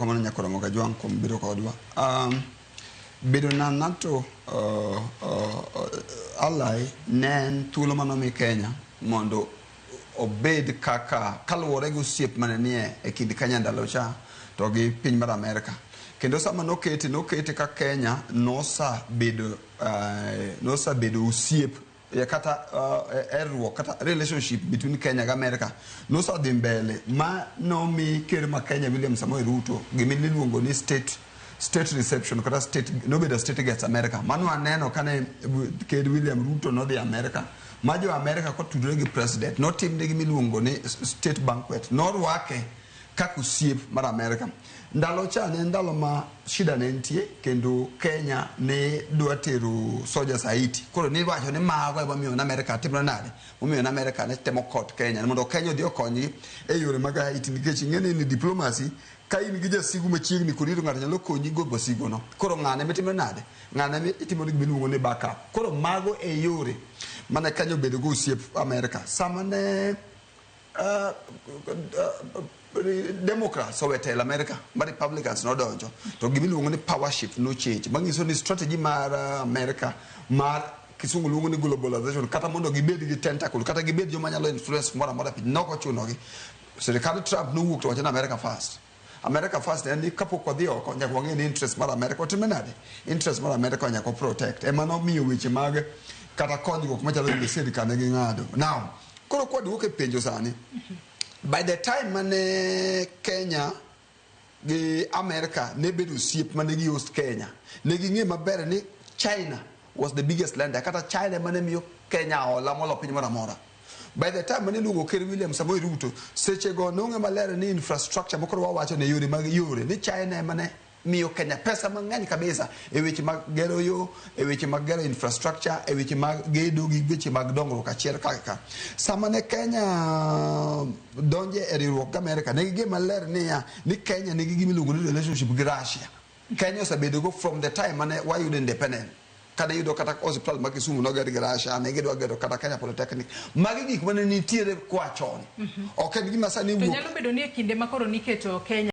Erokamano Nyakoromo Kajwang' kuom biro kodwa. Bedo na NATO ally ne en thuolo manomi Kenya mondo obed kaka kaluwore gi osiep mane nie e kind Kenya ndalo cha to gi piny mar Amerka. Kendo sama nokete, nokete ka Kenya nosabedo nosabedo osiep kata herruok kata relationship between Kenya gi America nosedhi mbele ma nomi ker ma Kenya William Samoei Ruto gima iluongo ni state reception kata state nobedo state guest America. Mano aneno kane ker William Ruto nodhi America ma jo America kotudore gi president notimne gima iluongo ni state banquet, norwake kaka osiep mar America. Ndalo cha ne en ndalo ma shida ne nitie kendo Kenya ne dwa tero soldiers Haiti. Koro niwacho ni mago ema omiyo ne America timre nade? Momiyo ne America ne temo kot Kenya mondo Kenya odhi okonygi e yore mag Haiti nikech ing'e ni diplomacy ka in gi jasigu machiegni kodi to ng'ato nyalo konyi go wasigu no. Koro ng'ane mitimre nade? Ng'ane mitimo gima iluongo ni backup. Koro mago e yore mane Kenya obedo go osiep America. Sama ne Democrats owe telo America ma Republicans nodonjo to gima iluongo ni power shift no change manyiso ni strategy mar America mar kisungu luongo ni globalization kata mondo gibed gi tentacle kata gibed joma nyalo influence moro amora piny nok ochunogi. Sirikand Trump nowuok to wacho ni America first. America first en ni kapok wadhi oko nyaka wang'e ni interest mar America otime nade? Interest mar America nyaka o protect. Ema nomiyo weche mag kata konyruok machalo USAID ka ne ging'ado. Now, koro kwaduoko e penjo sani, by the time mane Kenya gi America ne bedo osiep mane gi host Kenya, ne ging'e maber ni China was the biggest lender kata China mane miyo Kenya hola molo piny moro amora. By the time mane iluongo ker William Samoei Ruto, seche go nong'e maler ni infrastructure mokoro wawacho ne yore mag yore ni China ema ne miyo Kenya pesa mang'eny kabisa e weche mag gero yo, e weche mag gero infrastructure, e weche mag gedo gi weche mag dongruok achiel kaka. Sama ne Kenya donje e riwruok gi America, ne ging'e maler niya ni Kenya nigi gima iluongo ni relationship gi Russia. Kenya osebedo go from the time mane wayudo independent. Kane iyudo kata osiptal ma Kisumu noger gi Russia, ne gidwa gero kata Kenya Polytechnic. Magi gik mane nitiere kwa chon. Ok en gima sani To wuok nyalo bedo ni e kinde ma koro niketo Kenya